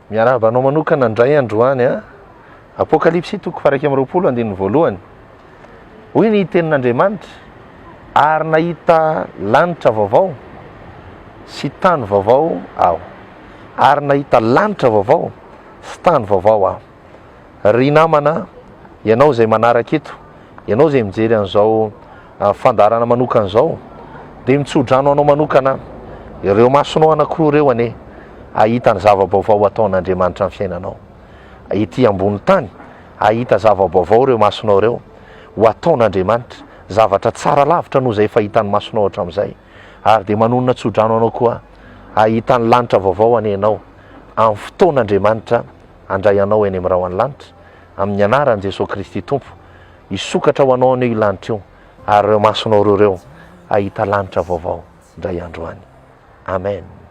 Miarahaba anao manokana indray androany a. Apokalypsy toko faha 21 andininy voalohany. Hoy ny tenin'Andriamanitra, ary nahita lanitra vaovao sy tany vaovao aho. Ary nahita lanitra vaovao sy tany vaovao aho. Ry namana, ianao izay manaraka eto, ianao izay mijery an'izao fandaharana manokana izao, dia mitsodrano anao manokana ireo masonao anankiroa ireo anie hahita ny zava-baovao ataon'Andriamanitra amin'ny fiainanao. Ety ambony tany, hahita zava-baovao ireo masonao ireo, ho ataon'Andriamanitra, zavatra tsara lavitra noho izay efa hitan'ny masonao hatramin'izay. Ary dia manonona tsodrano anao koa hahita ny lanitra vaovao anie ianao amin'ny fotoan'Andriamanitra handray anao eny amin'ny rahon'ny lanitra, amin'ny anaran'i Jesoa Kristy Tompo, hisokatra ho anao anie io lanitra io, ary ireo masonao ireo ireo hahita lanitra vaovao indray andro any. Amen.